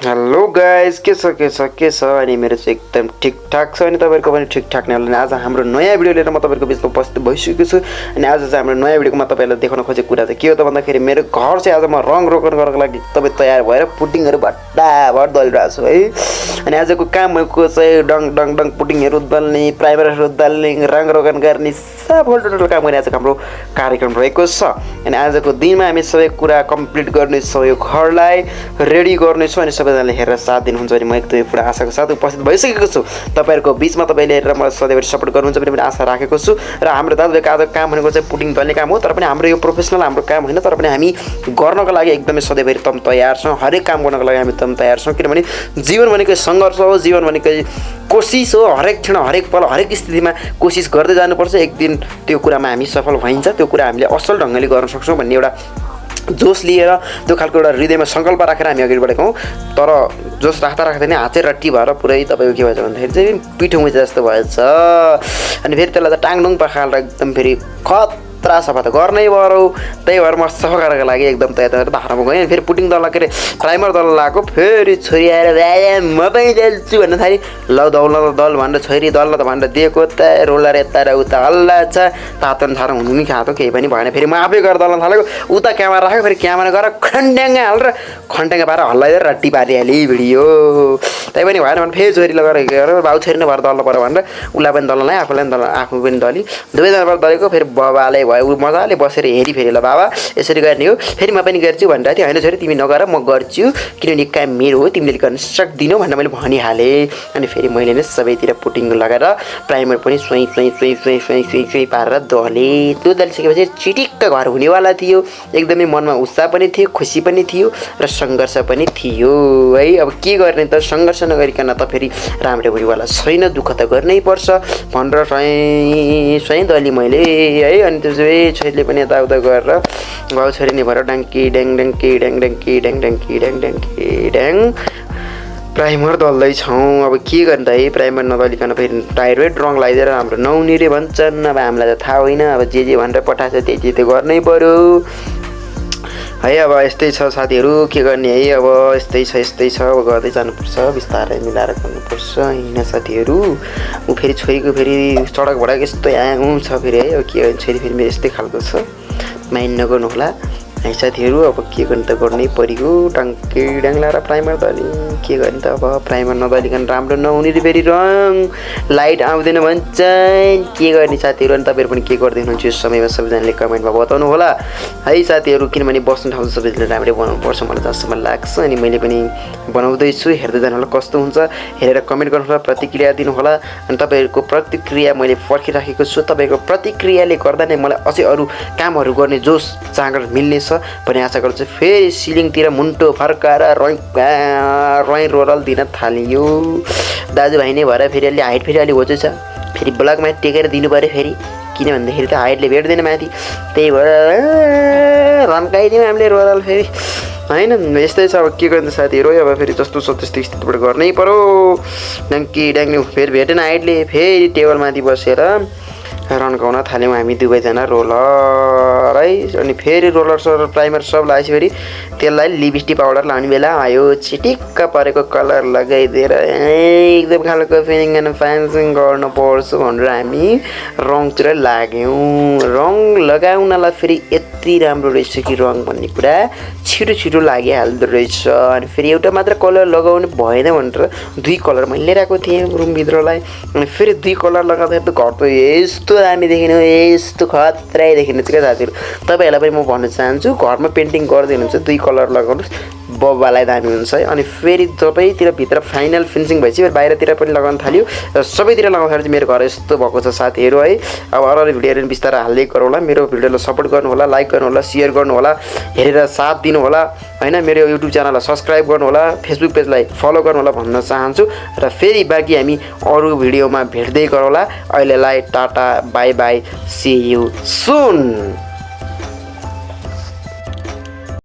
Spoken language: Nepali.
हेलो गाइस के छ अनि मेरो चाहिँ एकदम ठिकठाक छ अनि तपाईँहरूको पनि ठिकठाक नै होला। आज हाम्रो नयाँ भिडियो लिएर म तपाईँहरूको बिचमा उपस्थित भइसकेको छु अनि आज चाहिँ हाम्रो नयाँ भिडियोमा तपाईँलाई देखाउन खोजेको कुरा चाहिँ के हो त भन्दाखेरि मेरो घर चाहिँ आज म रङ रोगन गर्नको लागि तपाईँ तयार भएर पुटिङहरू भट्टाभट दलिरहेको छु है। अनि आजको कामको चाहिँ डङ डङ डङ पुटिङहरू दल्ने, प्राइमरहरू दल्ने, रङ रोगन गर्ने सब टोटल काम गर्ने आजको हाम्रो कार्यक्रम रहेको छ। अनि आजको दिनमा हामी सबै कुरा कम्प्लिट गर्नेछौँ, यो घरलाई रेडी गर्नेछौँ अनि सबैजनाले हेरेर साथ दिनुहुन्छ भने म एकदमै पुरा आशाको साथ उपस्थित भइसकेको छु। तपाईँहरूको बिचमा तपाईँले हेरेर मलाई सधैँभरि सपोर्ट गर्नुहुन्छ भने पनि आशा राखेको छु। र हाम्रो दाजुभाइको आजको काम भनेको चाहिँ पुटिङ दल्ने काम हो, तर पनि हाम्रो यो प्रोफेसनल हाम्रो काम होइन, तर पनि हामी गर्नको लागि एकदमै सधैँभरि तम तयार छौँ। हरेक काम गर्नको लागि हामी तम तयार छौँ, किनभने जीवन भनेको सङ्घर्ष हो, जीवन भनेको कोसिस हो। हरेक क्षण, हरेक पल, हरेक स्थितिमा कोसिस गर्दै जानुपर्छ। एक दिन त्यो कुरामा हामी सफल भइन्छ, त्यो कुरा हामीले असल ढङ्गले गर्न सक्छौँ भन्ने एउटा जोस लिएर त्यो खालको एउटा हृदयमा सङ्कल्प राखेर हामी अगाडि बढेको हौँ। तर जोस राख्दा नै हात चाहिँ रट्टी भएर पुरै तपाईँको के भएछ भन्दाखेरि चाहिँ पिठो मुचे जस्तो भएछ। अनि फेरि त्यसलाई त टाङडुङ पखालेर एकदम फेरि खतरा सफा त गर्नै पऱ्यो। त्यही भएर म सफा गरेको लागि एकदम तयार बाख्रामा गएँ। फेरि पुटिङ दल के अरे प्राइमर दल लगाएको, फेरि छोरी आएर म पनि दल्छु भन्न थालेँ। ल दौल दल भनेर छोरी दल्न त भनेर दिएको, त रोलर यता र उता हल्ला छ, तातन थारो हुनु नि खाएको केही पनि भएन। फेरि म आफै गरेर दल्न थालेको, उता क्यामेरा राख्यो, फेरि क्यामेरा गरेर खन्ड्याङ्गा हालेर खन्ड्याङ्गा पारेर हल्लाइदिएर रट्टी पारिहालेँ भिडियो। त्यही पनि भएन भने फेरि छोरी लगेर बाउ छोरी नै भएर दल्नु पऱ्यो भनेर उसलाई पनि दल्न लाएँ, आफूलाई पनि आफू पनि दली, दुवैजनाबाट दलेको। फेरि बाबाले भयो, ऊ मजाले बसेर हेरी, फेरि ल बाबा यसरी गर्ने हो, फेरि म पनि गर्छु भनेर थियो। होइन छोरी तिमी नगर, म गर्छु, किनभने काम मेरो हो, तिमीले गर्न सक्दिनौ भनेर मैले भनिहालेँ। अनि फेरि मैले नै सबैतिर पुटिङ लगाएर प्राइमर पनि सुई पारेर दलेँ। त्यो दलिसकेपछि चिटिक्क घर हुनेवाला थियो। एकदमै मनमा उत्साह पनि थियो, खुसी पनि थियो र सङ्घर्ष पनि थियो है। अब के गर्ने त, सङ्घर्ष नगरिकन त फेरि राम्रो हुनेवाला छैन, दुःख त गर्नै पर्छ भनेर स्वयं दली मैले है। अनि त्यो चाहिँ छोरीले पनि यताउता गरेर बाउ छोरी नै भएर डाङ्की ड्याङ डाङ्की ड्याङ डाङ्की ड्याङ डाङ्की ड्याङ डाङ्की ड्याङ प्राइमर दल्दैछौँ। अब के गर्ने त है, प्राइमर नदलिकन फेरि डाइरेक्ट रङ लगाइदिएर हाम्रो नहुने रे भन्छन्। अब हामीलाई त थाहा होइन, अब जे भनेर पठाएको छ त्यही त गर्नै पऱ्यो है। अब यस्तै छ साथीहरू, के गर्ने है, अब यस्तै छ अब गर्दै जानुपर्छ, बिस्तारै मिलाएर गर्नुपर्छ होइन साथीहरू। ऊ फेरि छोरीको फेरि सडक भडाको यस्तो आउँछ फेरि है। अब के गर्ने, छोरी फेरि मेरो यस्तै खालको छ, माइन्ड नगर्नु होला है साथीहरू। अब के गर्ने त, गर्नै पऱ्यो, टाङ्की ड्याङ लगाएर प्राइमर दली, के गर्ने त। अब प्राइमर नदलिकन राम्रो नहुने रे, फेरि रङ लाइट आउँदैन भन्छन्, के गर्ने साथीहरू। अनि तपाईँहरू पनि के गर्दै हुनुहुन्छ यस समयमा सबैजनाले कमेन्टमा बताउनु होला है साथीहरू, किनभने बस्ने ठाउँ सबैजनाले राम्रै बनाउनुपर्छ मलाई जसम्म लाग्छ। अनि मैले पनि बनाउँदैछु, हेर्दै जानु होला कस्तो हुन्छ, हेरेर कमेन्ट गर्नु होला, प्रतिक्रिया दिनु होला। अनि तपाईँहरूको प्रतिक्रिया मैले पर्खिराखेको छु। तपाईँको प्रतिक्रियाले गर्दा नै मलाई अझै अरू कामहरू गर्ने जोस जाँगर मिल्नेछ भन्ने आशा गर्छु। फेरि सिलिङतिर मुन्टो फर्काएर रॉय रोरल दिन थालियो। दाजुभाइ नै भएर फेरि अलि हाइट फेरि अलि होचो छ, फेरि ब्लकमा टेकेर दिनु पऱ्यो फेरि, किन भन्दाखेरि त हाइटले भेट्दैन माथि, त्यही भएर रन्काइदिउँ हामीले रोरल फेरि होइन। यस्तै छ, अब के गर्ने साथीहरू। अब फेरि जस्तो छ त्यस्तो स्थितिबाट गर्नै पऱ्यो। ड्याङ्की ड्याङ्गी फेरि भेटेन हाइटले, फेरि टेबलमाथि बसेर रन्काउन थाल्यौँ हामी दुवैजना रोलर है। अनि फेरि रोलर सोलर प्राइमर सब लगाएपछि फेरि त्यसलाई लिपस्टिक पाउडर लाउने बेला आयो, चिटिक्क परेको कलर लगाइदिएर एकदम खालको फिनिङ एन्ड फ्यान्सिङ गर्नुपर्छ भनेर हामी रङतिर लाग्यौँ। रङ लगाउनलाई फेरि यति राम्रो रहेछ कि रङ भन्ने कुरा छिटो छिटो लागिहाल्दो रहेछ। अनि फेरि एउटा मात्र कलर लगाउनु भएन भनेर दुई कलर मैले लिइरहेको थिएँ रुमभित्रलाई। अनि फेरि दुई कलर लगाउँदाखेरि त घर त यस्तो दामी देखिनु, यस्तो खत्रै देखिनु चाहिँ क्या साथीहरू। तपाईँहरूलाई पनि म भन्न चाहन्छु, घरमा पेन्टिङ गर्दै हुनुहुन्छ दुई कलर लगाउनुहोस्, बब्बालाई दामी हुन्छ है। अनि फेरि सबैतिर भित्र फाइनल फिनिसिङ भएपछि फेरि बाहिरतिर पनि लगाउन थाल्यो र सबैतिर लगाउँदाखेरि चाहिँ मेरो घर यस्तो भएको छ साथीहरू है। अब अरू भिडियोहरू पनि बिस्तारै हाल्दै गरौँ होला, मेरो भिडियोलाई सपोर्ट गर्नु होला, लाइक गर्नु होला, सेयर गर्नु होला, हेरेर साथ दिनु होला होइन। मेरो युट्युब च्यानललाई सब्सक्राइब गर्नु होला, फेसबुक पेजलाई फलो गर्नु होला भन्न चाहन्छु। र फेरि बाँकी हामी अरू भिडियोमा भेट्दै गरौँला। अहिलेलाई tata bye bye, see you soon.